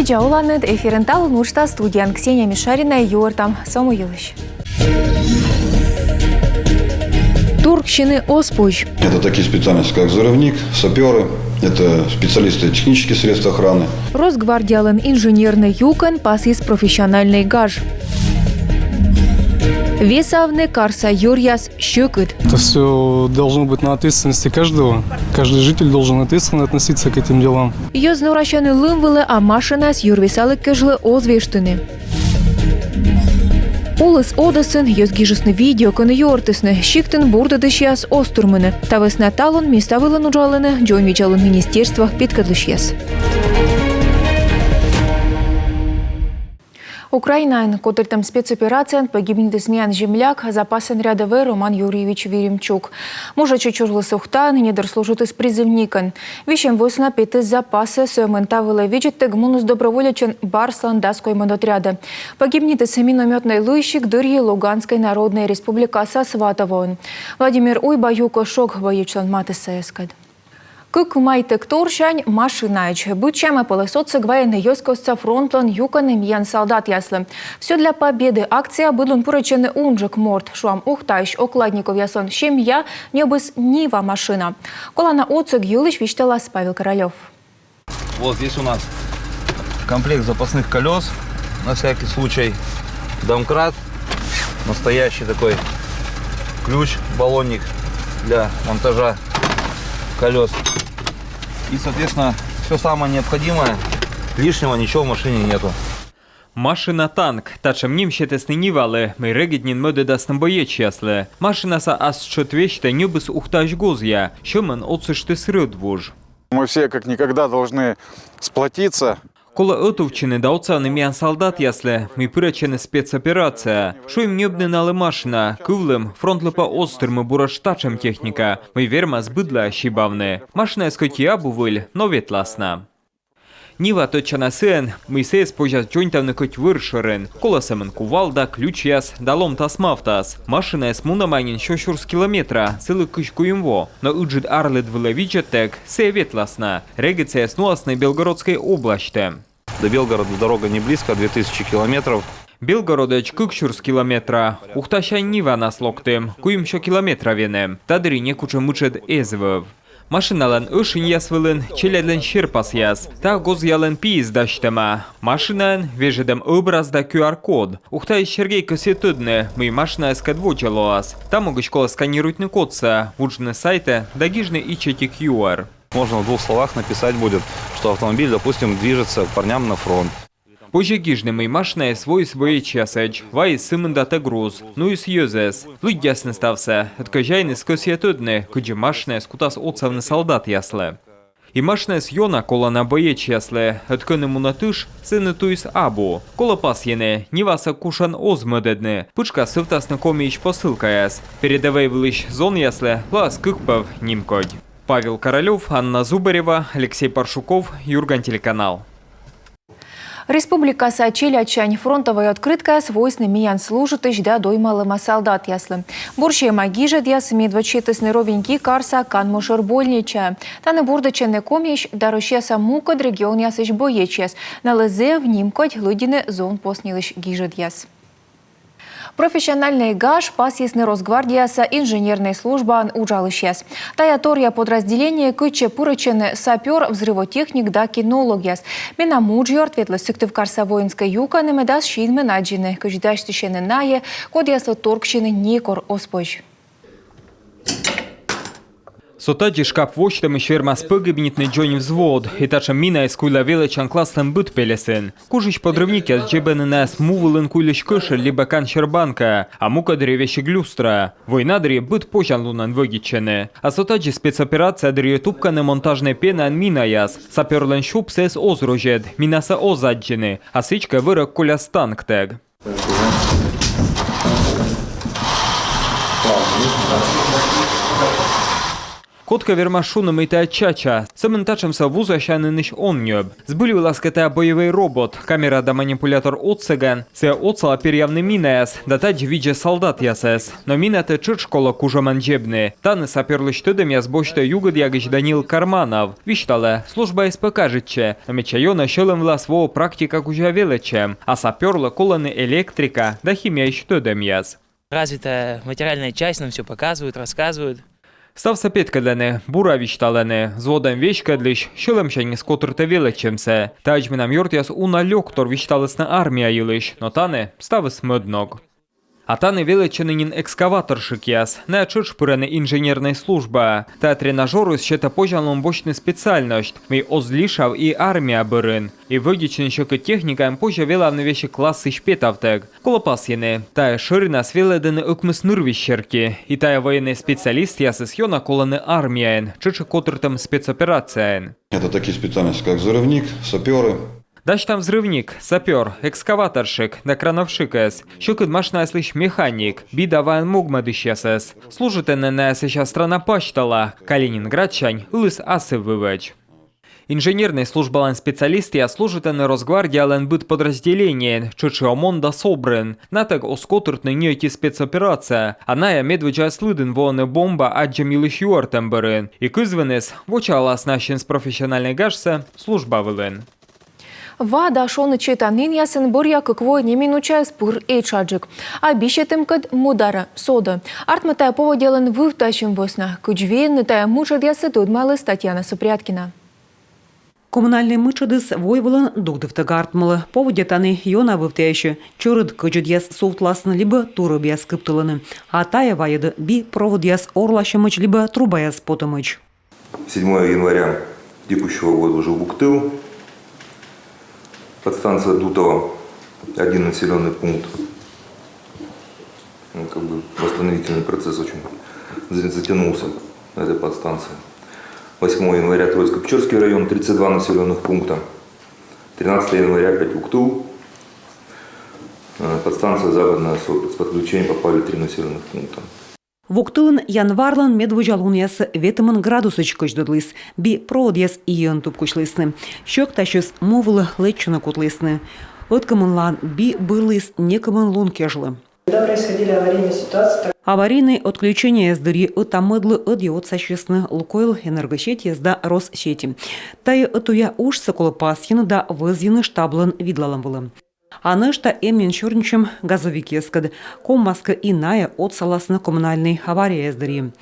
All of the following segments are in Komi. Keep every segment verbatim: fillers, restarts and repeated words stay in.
Час оланныд. Эфирын «Талун» уджтас, студияын Ксения Мишарина. Юӧртам со му йылысь. Торксьыны оз позь. Это такие специальности, как взрывник, саперы, это специалисты технических средств охраны. Росгвардиялӧн инженернӧй юкӧн пасйис профессиональнӧй гаж. Весавны карса йӧръяс сьӧкыд. Это все должно быть на ответственности каждого. Каждый житель должен ответственно относиться к этим делам. Йӧз норасьӧны лым вылӧ, а машинаяс йӧр весалігкежлӧ оз вештыны. Оліс Одесын, йӧз гижисны видео, кӧні юӧртісны: сиктын бурдӧдысьяс оз тырмыны. Та вӧсна талун места вылын уджалӧны дзоньвидзалун министерства петкӧдлысьяс. Украинаын котыртӧм спецоперацияын погибнитіс миян земляк, запасӧн рядӧвӧй Роман Юрьевич Веремчук. Мужичӧй чужліс Ухтаын, недыр служитіс призывникӧн. Висьӧм вӧсна петіс запасӧ, сӧмын та вылӧ видзӧдтӧг муніс доброволецӧн «Барслӧн» дас коймӧд отрядӧ. Погибнитіс миномётнӧй лыйсиг дырйи Луганскӧй Народнӧй Республикаса Сватовоын. Владимир Уйба юкӧ шог боечлӧн матыссаяскӧд. Кык майтӧгторсянь машинаӧдз. Быдсяма пӧлӧс отсӧг вайӧны йӧзкостса фронтлӧн юкӧнӧ миян салдатъяслы. «Всё для победы» акцияӧ быд лун пырӧдчӧны унджык морт. Шуам, Ухтаысь Окладниковъяслӧн семья ньӧбис «Нива» машина. Колана отсӧг йылысь висьталас Павел Королёв. Вот здесь у нас комплект запасных колес, на всякий случай. Домкрат, настоящий такой ключ, баллонник для монтажа колес. И, соответственно, все самое необходимое. Лишнего ничего в машине нету. Машина-танк. Татшӧм ним сетісны «Нивалы», мый регыд нин мӧдӧдасны боечьяслы. Машинасӧ ас тшӧт весьтӧ ньӧбис Ухтаысь гозъя, сьӧмӧн отсыштіс рӧдвуж. Мы все как никогда должны сплотиться. Колӧ ӧтувтчыны да отсавны миян салдатъяслы, мый пырӧдчӧны спецоперацияӧ. Шуим ньӧбны налы машина, кывлім, фронтлы пӧ оз тырмы буретш татшӧм техника, мый вермас быдлаӧ сибавны. Машинаыс кӧть и абу выль, но ветлас на. «Нива» тӧдчана сыӧн, мый сійӧс позяс дзоньтавны кӧть вӧр шӧрын. Колӧ сӧмын кувалда, ключьяс да ломтас-мавтас. Машинаыс мунӧма нин сё сюрс километра, сылы кызь куим во. Но ыджыд арлыд вылӧ видзӧдтӧг, сійӧ ветлас на. Регыд сійӧс нуасны Белгородскӧй обласьтӧ. До Белгорода дорога не близко, две тысячи километров. Белгородӧдз кык сюрс километра. Ухтасянь «Ниванас» локтім, куимсё километра венім. Та дырйи некутшӧм мытшӧд эз вӧв. Машиналӧн ӧшиньяс вылын челядьлӧн серпасъяс. Та гозъялӧн пиыс дасьтӧма. Машинаын вежӧдӧм ӧбраз да QR-код. Ухтаысь Сергей кӧсйӧ тӧдны, мый машинаыскӧд водзӧ лоас. Та могысь колӧ сканируйтны кодсӧ, вуджны сайтӧ да гижны ичӧтик юӧр. Можно в двух словах написать будет, что автомобиль, допустим, движется к парням на фронт. Позьӧ гижны, мый машинаыс воис боечьясӧдз, вайис сы мында тӧ груз, нуис йӧзӧс. Лыддясны ставсӧ, ӧд кӧзяиныс кӧсйӧ тӧдны, кыдзи машинаыс кутас отсавны салдатъяслы. И машинаыс ёна колана боечьяслы, ӧд кӧні мунӧ тыш, сэні туйыс абу. Колӧ пасйыны, «Нивасӧ» кушӧн оз мӧдӧдны, пытшкас сӧвтасны Комиысь посылкаяс. Передӧвӧй вылысь зонъяслы лоас кык пӧв нимкодь. Павел Королёв, Анна Зубарева, Алексей Паршуков, «Юрган» телеканал. Республикаса челядьсянь фронтӧвӧй открыткаяс воисны миян служитысь да доймалӧма салдатъяслы. Бур сиӧма гижӧдъяс медводз сетісны Ровеньки карса канму шӧр больничаӧ. Тані бурдӧдчӧны Комиысь да Россияса мукӧд регионъясысь боечьяс. Налы зэв нимкодь лыддьыны зон поснилысь гижӧдъяс. Профессиональнӧй гаж пасйисны Росгвардияса инженернӧй службаын уджалысьяс. Тайӧ торъя подразделениеӧ кытчӧ пырӧдчӧны сапёр, взрывотехник да кинологъяс. Менам уджъёрт ветліс Сыктывкарса воинскӧй юкӧнӧ, медым синмӧн аддзыны, кыдз дасьтысьӧны найӧ, кодъяслы торксьыны некор оз позь. Со тадзи шкап восьтӧмысь вермас пӧгибнитны дзонь взвод. И татшӧм минаыс куйлӧ велӧдчан класслӧн быд пельӧсын. Кужысь подрывникъяс дзебӧны найӧс му вылын куйлысь кӧшель либӧ консерв банкаӧ, а мукӧд дырйи весиг люстраӧ. Война дырйи быд позянлунӧн вӧдитчӧны. А со тадзи спецоперация дырйи тупкӧны монтажнӧй пенаӧн минаяс. Сапёрлӧн сюб сійӧс оз розьӧд, минасӧ оз аддзыны, а сідзкӧ вӧрӧг коляс танктӧг. Кодкӧ вермас шуны, мый тайӧ чача. Сӧмын татшӧмсӧ вузасяніннысь он ньӧб. Збыль вылас кӧ, тайӧ боевӧй робот, камера да манипулятор отсӧгӧн. Сійӧ отсалӧ перъявны минаяс да тадз видзӧ салдатъясӧс. Но минатӧ тшӧтш колӧ кужӧмӧн дзебны. Тані сапёрлысь тӧдӧмъяс босьтӧ Югыдъягысь Данил Карманов. Висьталӧ, службаыс пӧ кажитчӧ, но медся ёна сьӧлӧм вылас воӧ практика кузя велӧдчӧм. А сапёрлы колӧны электрика да химияысь тӧдӧмъяс. Развитая материальная часть, нам всё показывают, рассказывают. Ставсӧ петкӧдлӧны, бура висьталӧны, взводӧн веськӧдлысь сьӧлӧмсяньыс котыртӧ велӧдчӧмсӧ. Тадз менам ёртъяс уна лёктор висьталісны армия йылысь, но тані ставыс мӧд ног. А тані велӧдчӧны нин экскаваторщикъяс, найӧ тшӧтш пырӧны инженернӧй службаӧ. Тайӧ тренажёрыс сетӧ позянлун босьтны специальность, мый оз лишав и армия бӧрын. И вӧдитчыны сьӧкыд техникаӧн позьӧ велавны весиг классысь петавтӧг. Колӧ пасйыны, тайӧ шӧринас велӧдӧны ӧкмыс нырвизь серти. И тайӧ военнӧй специалистъясыс ёна колӧны армияын, тшӧтш и котыртӧм спецоперацияын. Это такие специальности, как взрывник, сапёры. Дасьтам взрывник, сапёр, экскаваторщик да крановщикӧс. Сьӧкыд машинаяслысь механик, би да ваӧн могмӧдысьясӧс. Служитӧны найӧ сэсся страна пасьтала, Калининградсянь Ылыс Асыввывӧдз. Инженернӧй службалӧн специалистъяс служитӧны Росгвардиялӧн быд подразделениеын, тшӧтш и ОМОН да СОБР-ын. Натӧг оз котыртны ни ӧти спецоперация, а найӧ медводдзаяс лыдын воӧны бомба аддзӧм йылысь юӧртӧм бӧрын. И кызвыныс вочаалас на ассьыныс профессиональнӧй гажсӧ служба вылын. Ва да шоныд сетанінъясын бӧръя кык во неминучаыс пыр этшаджык. А би сетӧмкӧд мӧдарӧ, содӧ. Артмӧ, тайӧ поводдялӧн вывтасьӧм вӧсна. Кыдз венны тайӧ мытшӧдъяссӧ, тӧдмаліс Татьяна Супряткина. Коммунальнӧй мытшӧдыс войвылын дугдывтӧг артмылӧ. Поводдя тані ёна вывтіасьӧ: чорыд кӧдзыдъяс сувтласны либӧ турӧбъяс кыптылӧны. А тайӧ вайӧдӧ би проводъяс орласьӧмӧдз либӧ трубаяс потӧмӧдз. Седьмого января текущего года уже Вуктыл, подстанция Дутово, один населённый пункт. Ну, как бы восстановительный процесс очень за- затянулся на этой подстанции. Восьмого января Троицко-Печорский район, тридцать два населённых пункта. Тринадцатого января опять Вуктыл, э, подстанция Западная Сопец. Под отключение попали три населённых пункта. Вуктылын январлӧн медводдза лунъясӧ ветымын градусӧдз кӧдздӧдліс. Би проводъяс ийӧн тупкысьлісны. Сьӧктасьыс му вылӧ лэччыны кутлісны. Ӧткымынлаын би бырліс некымын лун кежлӧ. Когда происходили аварийные ситуации, так Аварийнӧй отключениеяс дырйи ӧта-мӧдлы ӧдйӧ отсасисны Лукойл Энергосетиыс да Россети. Тайӧ ӧтуя уджсӧ колӧ пасйыны да вӧзйыны штаблӧн видлалӧм вылӧ. А нӧшта эм нин сёрнитчӧм газовикъяскӧд. Ковмас кӧ, и найӧ отсаласны коммунальнӧй аварияяс дырйи.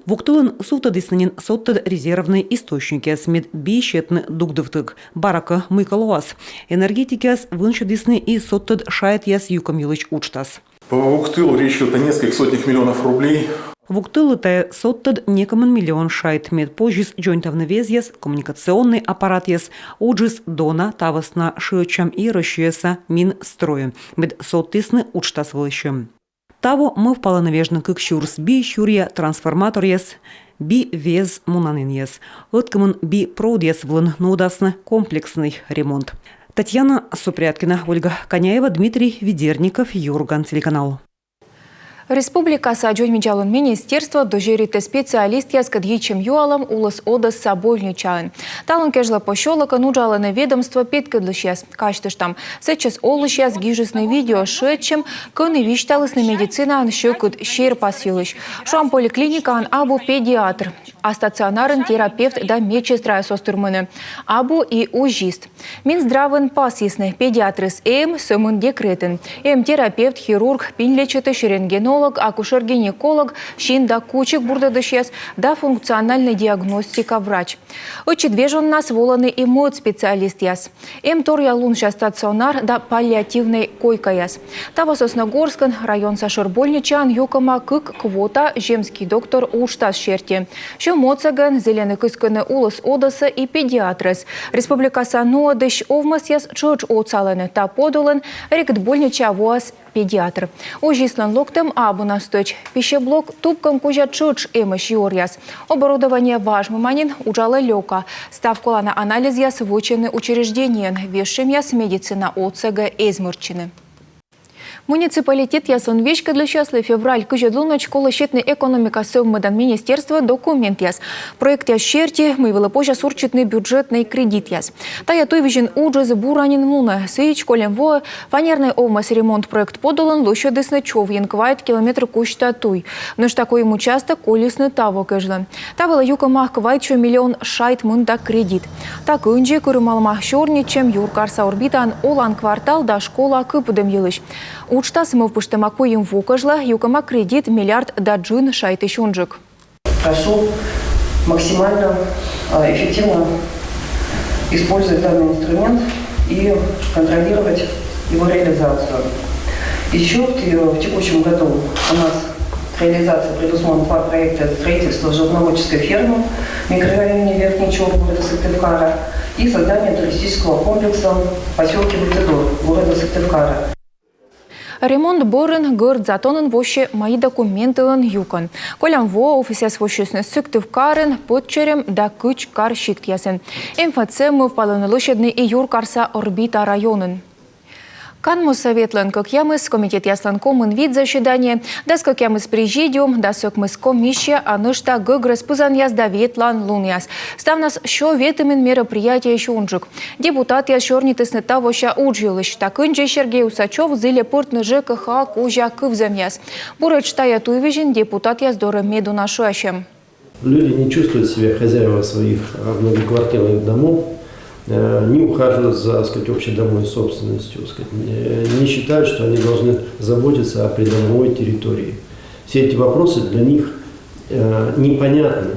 Вуктылын сувтӧдісны нин содтӧд резервнӧй источникъяс, мед би сетны дугдывтӧг. Бара кӧ мыйкӧ лоас. Энергетикъяс вынсьӧдісны и содтӧд шайтъяс юкӧм йылысь уджтас. По Вуктылу речь идёт о нескольких сотнях миллионов рублей. Вуктыллы тайӧ содтӧд некымын миллион шайт, мед позис дзоньтавны везъяс, коммуникационнӧй аппаратъяс. Уджыс дона та вӧсна шыӧдчам и Россияса Минстройӧ, мед содтісны уджтас вылысьӧм. Таво мӧвпалӧны вежны кык сюрс би сюръя трансформаторъяс, би вез мунанінъяс. Ӧткымын би проводъяс вылын нуӧдасны комплекснӧй ремонт. Татьяна Супряткина, Ольга Коняева, Дмитрий Ведерников, «Юрган» телеканал. Республикаса дзоньвидзалун министерство дӧзьӧритӧ специалистъяскӧд йитчӧм юалӧм Улыс Одесса больничаын. Талун кежлӧ посёлокын уджалӧны ведомство петкӧдлысьяс. Казьтыштам, сэтчӧс олысьяс гижисны видео шыӧдчӧм, кӧні висьталісны медицинаын сьӧкыд серпас йылысь. Шуам, поликлиникаын абу педиатр, а стационарын терапевт да медсестраяс оз тырмыны. Абу и УЗИст. Минздравын пасйисны: педиатрыс эм, сӧмын декретын. Эм терапевт, хирург, пинь лечитысь, рентгенолог, акушер-гинеколог, син да кучик бурдӧдысьяс да функциональнӧй диагностика врач. Ӧтчыд вежоннас волӧны и мӧд специалистъяс. Эм торъя лунся стационар да паллиативнӧй койкаяс. Таво Сосногорскын районса шӧр больничаын юкӧма кык квота «Земский доктор» уджтас серти. Сьӧм отсӧгӧн зільӧны кыскыны Улыс Одессаӧ и педиатрӧс. Республикаса нуӧдысь овмӧсъяс тшӧтш отсалӧны. Та подулын регыд больничаӧ воас педиатр. УЗИстлӧн локтӧм абу на стӧч. Пищеблок тупкӧм кузя тшӧтш эмӧсь юӧръяс. Оборудование важмӧма нин, уджалӧ лёка. Став колана анализъяс вӧчӧны учреждениеын, вежсьӧмъяс медицина отсӧгӧ эз мӧрччыны. Муниципалитетъясын веськӧдлысьяслы февраль кызьӧд лунӧдз колӧ сетны экономика сӧвмӧдан министерствоӧ документъяс. Проектъяс серти, мый вылӧ позяс урчитны бюджетнӧй кредитъяс. Тайӧ туйвизьын уджыс бура нин мунӧ. Сідз, кольӧм воӧ фанернӧй овмӧс ремонт проект подулын лӧсьӧдісны Човйын квайт километр кузьта туй. Нӧшта куим участок колисны таво кежлӧ. Та вылӧ юкӧма квайтсё миллион шайт мында кредит. Та кындзи кырымалӧма сёрнитчӧм юркарса Орбитаын олан квартал да школа кыпӧдӧм йылысь. Уджтас мӧвпыштӧма куим во кежлӧ, юкӧма кредит миллиард да джын шайтысь унджык. Прошу максимально, э, эффективно использовать данный инструмент и контролировать его реализацию. Еще в те-, в текущем году у нас реализация предусмотрена два проекта: это строительство животноводческой фермы в микрорайоне Верхний Чор города Сыктывкара и создание туристического комплекса в поселке Вытыдор города Сыктывкара. Ремонт бӧрын гӧрд затонын воссьӧ «Мои документы»-ӧн юкӧн. Кольӧм воӧ офисъяс воссисны Сыктывкарын, Подчерем да Кыч кар сиктъясын. МФЦ мӧвпалӧны лӧсьӧдны и юркарса Орбита районын. Канму Сӧветлӧн кӧкъямыс, комитетъяслӧн комын вит заседание, дас кӧкъямыс президиум, дас ӧкмыс комиссия, а нӧшта гӧгрӧс пызанъяс да ветлан лунъяс. Ставнас сё ветымын мероприятиеысь унджык. Депутатъяс сёрнитісны тавося удж йылысь. Та кындзи Сергей Усачёв зільӧ пыртны ЖКХ кузя кывзӧмъяс. Буретш тайӧ туйвизьын депутатъяс дорӧ медуна шыасьӧм. Люди не чувствуют себя хозяева своих, а, многоквартирных домов, э, не ухаживают за, так сказать, общедомовой собственностью, так сказать, э, не считают, что они должны заботиться о придомовой территории. Все эти вопросы для них, э, непонятны.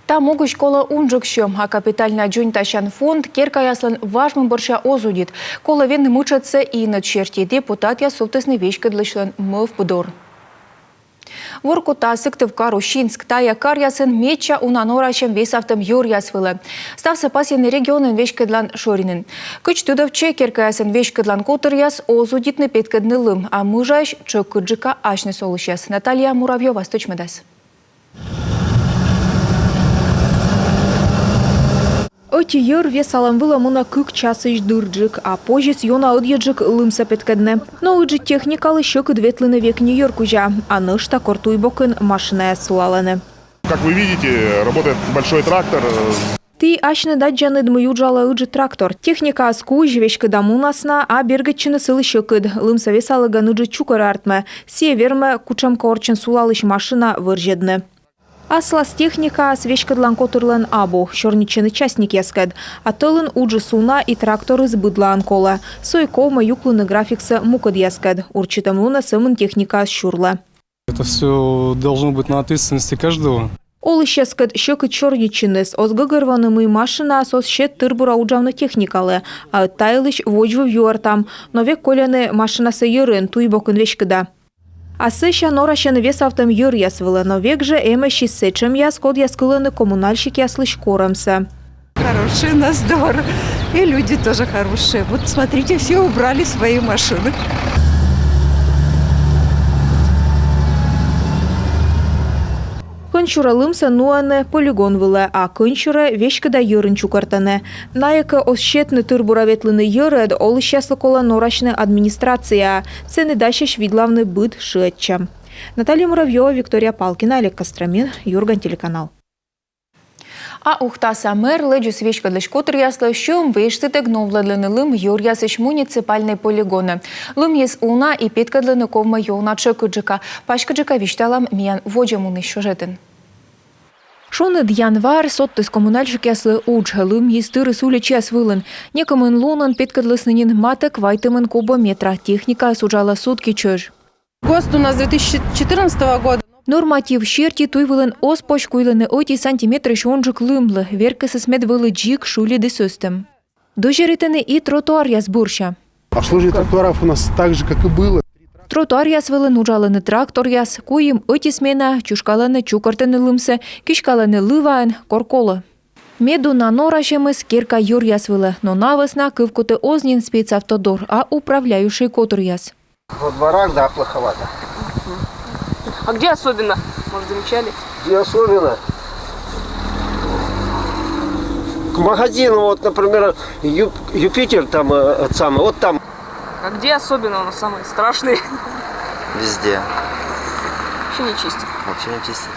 Та могысь колӧ унджык сьӧм, а капитальнӧя дзоньтасян фонд керкаяслӧн важмӧм бӧрся оз удит. Колӧ венны мытшӧдсӧ инӧд серти. Депутатъяс сувтісны веськӧдлысьлӧн мӧвп дор. Воркута, Сыктывкар, Усинск — тайӧ каръясын медся уна норасьӧм весавтӧм йӧръяс вылӧ. Ставсӧ пасйӧны регионӧн веськӧдлан шӧринын. Кыдз тыдовтчӧ, керкаясын веськӧдлан котыръяс оз удитны петкӧдны лым, а мыжаӧсь тшӧкыдджыка асьныс олысьяс. Наталья Муравьёва стӧчмӧдас. Ӧти йӧр весалӧм вылӧ мунӧ кык часысь дырджык, а позис ёна ӧдйӧджык лымсӧ петкӧдны. Но ыджыд техникалы сьӧкыд ветлыны век не йӧр кузя, а нӧшта кор туй бокын машинаяс сулалӧны. Как вы видите, работает большой трактор. Ті асьныд аддзанныд, мый уджалӧ ыджыд трактор. Техникаыс кузь, веськыда мунас на, а бергӧдчыны сылы сьӧкыд. Лымсӧ весалігӧн ыджыд чукӧр артмӧ. Сійӧ вермӧ кутшӧмкӧ орччӧн сулалысь машина вӧрзьӧдны. Аслас техникаыс веськӧдлан котырлӧн абу, сёрнитчӧны частникъяскӧд. А тӧлын уджыс уна и тракторыс быдлаын колӧ. Со и ковмӧ юклыны графиксӧ мукӧдъяскӧд. Урчитӧм лунӧ сӧмын техникаыс сюрлӧ. Это всё должно быть на ответственности каждого. Олысьяскӧд сьӧкыд сёрнитчыныс. Оз гӧгӧрвоны, мый машинаыс оз сет тыр-бура уджавны техникалы, а ӧд та йылысь водзвыв юӧртам. Но век кольӧны машинасӧ йӧрын, туй бокын веськыда. А сэсся норасьӧны весавтӧм йӧръяс вылӧ, но век жӧ эмӧсь и сэтшӧмъяс, кодъяс кылӧны коммунальщикъяслысь корӧмсӧ. Хороший у нас двор. И люди тоже хорошие. Вот смотрите, все убрали свои машины. Кӧнсюрӧ лымсӧ нуӧны полигон вылӧ, а кӧнсюрӧ веськыда йӧрын чукӧртӧны. Найӧ кӧ оз сетны тыр-бура ветлыны йӧрӧд, олысьяслы колӧ норасьны администрацияӧ. Сэні дасьӧсь видлавны быд шыӧдчӧм. Наталья Муравьёва, Виктория Палкина, Олег Костромин, «Юрган» телеканал. А Ухтаса мэр лэдзис веськӧдлысь котыръяслы сьӧм вештытӧг новлӧдлыны лым йӧръясысь муниципальнӧй полигонӧ. Лымйыс уна и петкӧдлыны ковмӧ ёна тшӧкыдджыка. Паськыдджыка висьталам миян водзӧ мунысь сюжетын. Шоныд январь содтіс коммунальщикъяслы удж. Лымйыс тырис уличаяс вылын. Некымын лунӧн петкӧдлісны нин матӧ квайтымын кубометра. Техникаыс уджалӧ сутки чӧж. ГОСТ у нас две тысячи четырнадцатого года. Норматив серти туй вылын оз позь куйлыны ӧти сантиметрысь унджык лымлы. Веркӧсыс мед вӧлі дзик шыльыд и сӧстӧм. Дӧзьӧритӧны и тротуаръяс бӧрся. Обслуживание тротуаров у нас так же, как и было. Тротуаръяс вылын уджалӧны тракторъяс, куим ӧти смена, чышкалӧны, чукӧртӧны лымсӧ, киськалӧны лываӧн, кор колӧ. Медуна норасьӧмыс керка йӧръяс вылӧ, но на вӧсна кывкутӧ оз нин спецавтодор, а управляющӧй котыръяс. Во дворах, да, плоховато. А где особенно? Может, замечали? Где особенно? К магазину, вот, например, Ю-, Юпитер, там, э, это самое, вот там. А где особенно он самый страшный? Везде. Вообще не чистит. Вообще не чистит.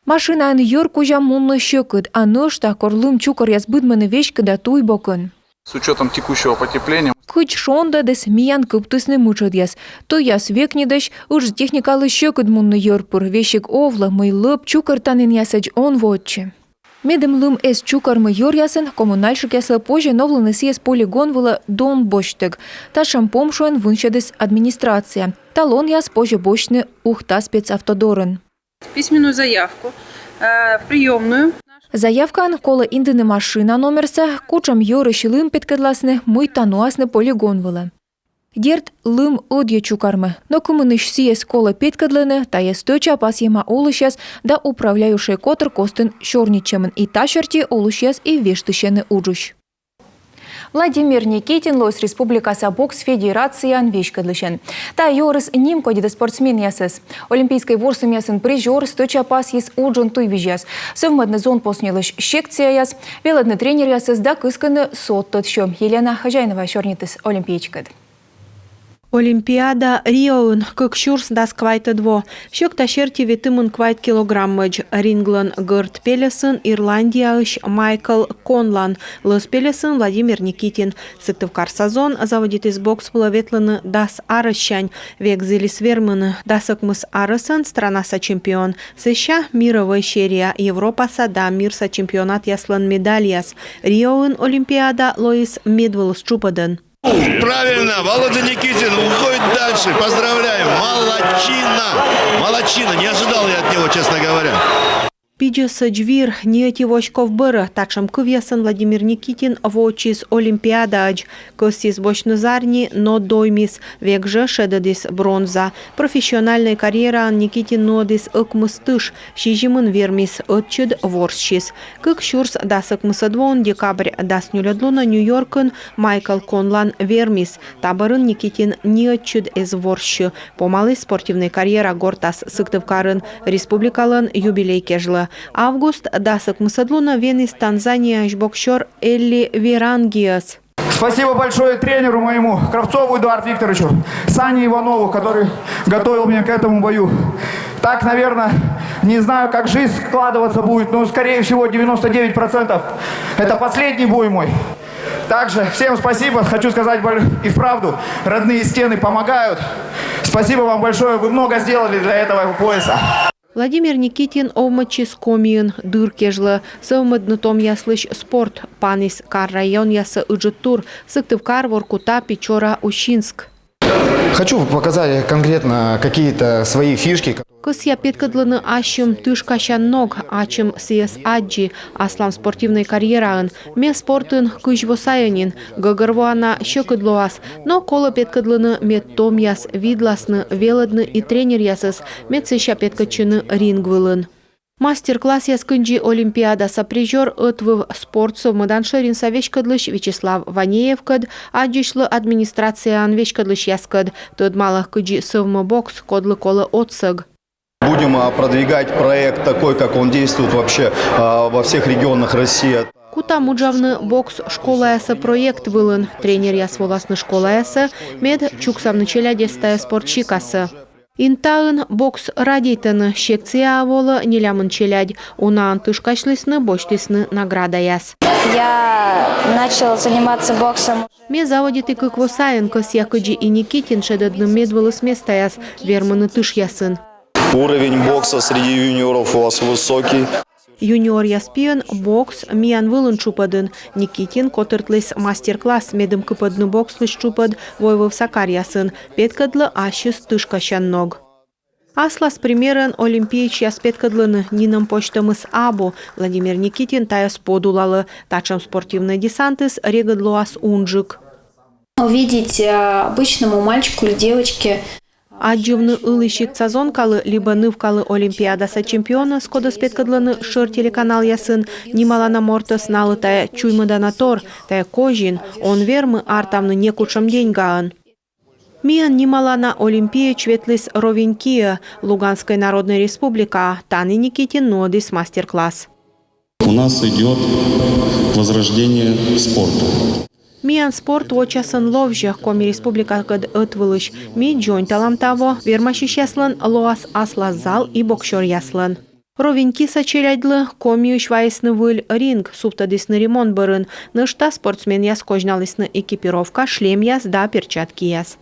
Машинаӧн йӧр кузя мунны сьӧкыд, а нӧшта, кор лым чукӧръяс быдмӧны веськыда туй бокын. С учётом текущего потепления. Кыдз шондӧдіс, миян кыптісны мытшӧдъяс. Туйяс векнитӧсь, ыджыд техникалы сьӧкыд мунны йӧр пыр, весиг овлӧ, мый лӧп чукӧртанінъясӧдз он воӧдчы. Медым лым эз чукӧрмы йӧръясын, коммунальщикъяслы позьӧ новлыны сійӧс полигон вылӧ дон босьттӧг. Татшӧм помшуӧн вынсьӧдіс администрация. Талонъяс позьӧ босьтны «Ухта спецавтодорын». Письменную заявку, э, в приёмную. Заявкаӧн колӧ индыны машина номерсӧ, кутшӧм йӧрысь лым петкӧдласны, мыйта нуасны полигон вылӧ. Дерт, лым ӧдйӧ чукӧрмӧ, но кымынысь сійӧс колӧ петкӧдлыны, тайӧ стӧча пасйӧма олысьяс да управляющӧй котыр костын сёрнитчӧмын, и та серти олысьяс и вештысьӧны уджысь. Владимир Никитин лоис республикаса бокс федерацияӧн веськӧдлысьӧн. Тайӧ юӧрыс нимкодьӧдӧ спортсменъясӧс. Олимпийскӧй ворсӧмъясын призёр стӧча пасйис уджын туйвизьяс. Сӧвмӧдны зонпоснилысь секцияяс, велӧдны тренеръясӧс да кыскыны содтӧд сьӧм. Елена Хозяинова сёрнитіс олимпиечкӧд. Олимпиада Риоын кык сюрс дас квайтӧд во. Сьӧкта серти ветымын квайт килограммӧдз. Ринглӧн гӧрд пельӧсын Ирландияысь Майкл Конлан, лӧз пельӧсын Владимир Никитин. Сыктывкарса зон заводитіс бокс вылӧ ветлыны дас арӧссянь. Век зілис вермыны. Дас ӧкмыс арӧсӧн странаса чемпион. Сэсся мирӧвӧй серия, Европаса да мирса чемпионатъяслӧн медальяс. Риоын Олимпиада лоис медвылыс тшупӧдӧн. Правильно, Володя Никитин уходит дальше. Поздравляем. Молодчина. Молодчина. Не ожидал я от него, честно говоря. Пидзӧсӧдз вир, ни ӧти воськов бӧрӧ. Татшӧм кывъясӧн Владимир Никитин воӧдчис Олимпиадаӧдз. Кӧсйис босьтны зарни, но доймис. Век жӧ шедӧдіс бронза. Профессиональнӧй карьераын Никитин нуӧдіс ӧкмыс тыш, сизимын вермис, ӧтчыд ворссис. Кык сюрс дас ӧкмысӧд воын декабрь дас нёльӧд лунӧ Нью-Йоркын Майкл Конлан вермис. Та бӧрын Никитин ни ӧтчыд эз ворссьы. Помаліс спортивнӧй карьера гортас Сыктывкарын республикалӧн юбилей кежлӧ. Август дас ӧкмысӧд лунӧ венис Танзанияысь боксёр Элли Верангиӧс. Спасибо большое тренеру моему, Кравцову Эдуарду Викторовичу, Сане Иванову, который готовил меня к этому бою. Так, наверное, не знаю, как жизнь складываться будет, но, скорее всего, девяносто девять процентов это последний бой мой. Также всем спасибо. Хочу сказать боль- и вправду, родные стены помогают. Спасибо вам большое, вы много сделали для этого пояса. Владимир Никитин овмӧдчис Комиын дыр кежлӧ. Сӧвмӧдны томъяслысь спорт паніс кар-районъясӧ ыджыд тур: Сыктывкар, Воркута, Печора, Усинск. Хочу показать конкретно какие-то свои фишки. Кӧсъя петкӧдлыны ассьым тышкасян ног, ачым сійӧс аддзи аслам спортивнӧй карьераын. Ме спортын кызь во сайӧ нин. Гӧгӧрвоана, сьӧкыд лоас, но колӧ петкӧдлыны, мед томъяс видласны, велӧдны и тренеръясӧс, мед сэсся петкӧдчыны ринг вылын. Мастер-классъяс кындзи Олимпиадаса призёр, ӧтвыв спорт сӧвмӧдан шӧринса веськӧдлысь Вячеслав Ванеевкӧд, аддзысьлы администрацияӧн веськӧдлысьяскӧд. Тӧдмалӧ, кыдзи сӧвмӧ бокс, кодлы колӧ отсӧг. Будем, а, продвигать проект такой, как он действует вообще, а, во всех регионах России. Кутам уджавны бокс школаяса проект вылын. Тренеръяс воласны школаясӧ, мед чуксавны челядьӧс тайӧ спорт сикасӧ. Интаын бокс радейтӧны, секцияӧ волӧ нелямын челядь. Унаӧн тышкасьлісны, босьтісны наградаяс. Я начал заниматься боксом. Ме заводиті кык во сайын, кӧсъя кыдзи и Никитин шедӧдны медвылыс местаяс, вермыны тышъясын. Уровень бокса среди юниоров у вас высокий. Юниоръяс пиын бокс миян вылын тшупӧдын. Никитин котыртліс мастер-класс, медым кыпӧдны бокслысь тшупӧд войвывса каръясын. Петкӧдлӧ ассьыс тышкасян ног. Аслас примерӧн олимпиечьяс петкӧдлӧны: нинӧм позьтӧмыс абу. Владимир Никитин тайӧс подулалӧ. Татшӧм спортивнӧй десантыс регыд лоас унджык. Увидеть, э, обычному мальчику или девочке. Аддзывны ылі сиктса зонкалы либӧ нывкалы олимпиадаса чемпионӧс, кодӧс петкӧдлӧны шӧр телеканалъясын, нималана мортӧс, налы тайӧ чуймӧдана тор, тайӧ козин, он вермы артавны некутшӧм деньгаӧн. Миян нималана олимпиеч ветліс Ровенькиӧ, Луганскӧй Народнӧй Республикаӧ. Тані Никитин нуӧдіс мастер-класс. У нас идёт возрождение спорта. Миян спорт вочасӧн ловзьӧ Коми Республикакӧд ӧтвылысь. Ми дзоньталам таво, вермасьысьяслӧн лоас аслас зал и боксёръяслӧн. Ровень киса челядьлы Комиысь вайисны выль ринг, сувтӧдісны ремонт бӧрын. Нӧшта спортсменъяс козьналісны экипировка, шлемъяс да перчаткияс.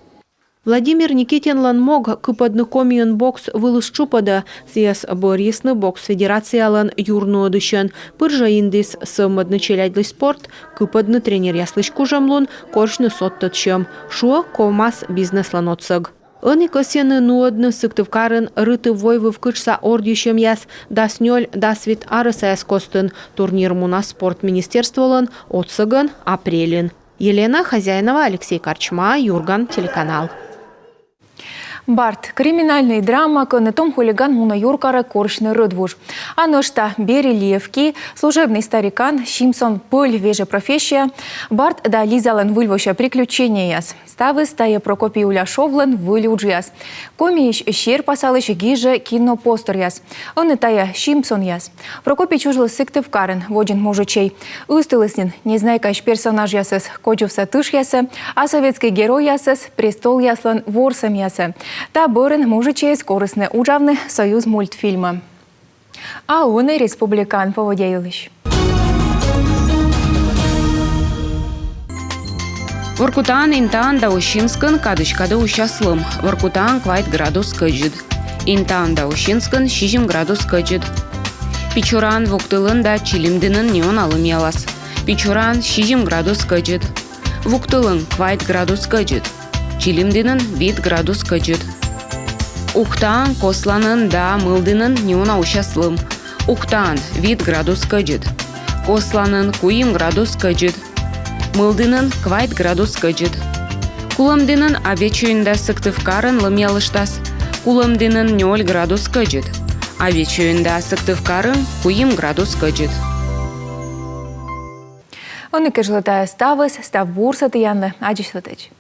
Владимир Никитинлӧн мог кыпӧдны Комиын бокс вылыс тшупӧдӧ. Сійӧс бӧрйисны бокс федерациялӧн юрнуӧдысьӧн. Пыр жӧ индіс сӧвмӧдны челядьлысь спорт, кыпӧдны тренеръяслысь кужӧмлун, корсьны содтӧд сьӧм, шуӧ ковмас бизнеслӧн отсӧг. Ӧні кӧсйӧны нуӧдны Сыктывкарын Рытыв-Войвыв кытшса ордйысьӧмъяс дас нёль — дас вит арӧсаяс костын. Турнир мунас спорт министерстволӧн отсӧгӧн апрельын. Елена Хозяинова, Алексей Корчма, «Юрган» телеканал. «Барт» — криминальнӧй драма, кӧні том хулиган мунӧ юркарӧ корсьны рӧдвуж. А нӧшта Берри Левки, служебнӧй старикан, Симпсон пӧль вежӧ профессия, Барт да Лизалӧн выльвося приключенияяс. Ставыс — тайӧ Прокопий Уляшовлӧн выль уджъяс. Комиысь серпасалысь гижӧ кинопостеръяс. Ӧні тайӧ «Симпсонъяс». Прокопий чужліс Сыктывкарын. Водзын мужичӧй ыстыліс нин незнайкаысь персонажъясӧс кодзувса тышъясӧ, а сӧветскӧй геройясӧс — престолъяслӧн ворсӧмъясӧ. Та бӧрын мужичӧйӧс корисны уджавны «Союзмультфильмӧ». А ӧні республикаын поводдя йылысь. Воркутаын, Интаын да Усинскын кадысь кадӧ усяс лым. Воркутаын квайт градус кӧдзыд. Интаын да Усинскын сизим градус кӧдзыд. Печораын, Вуктылын да Чилимдінын неуна лымъялас. Печораын сизим градус кӧдзыд. Вуктылын квайт градус кӧдзыд. Чилимдінын вит градус кӧдзыд. Ухтаын, Косланын да Мылдінын неуна усяс лым. Ухтаын вит градус кӧдзыд. Косланын куим градус кӧдзыд. Мылдінын квайт градус кӧдзыд. Кулӧмдінын, Абъячойын да Сыктывкарын лымъялыштас. Кулӧмдінын нёль градус кӧдзыд. Абъячойын да Сыктывкарын куим градус кӧдзыд. Ӧні кежлӧ тайӧ ставыс. Став бурсӧ тіянлы. Аддзысьлытӧдз.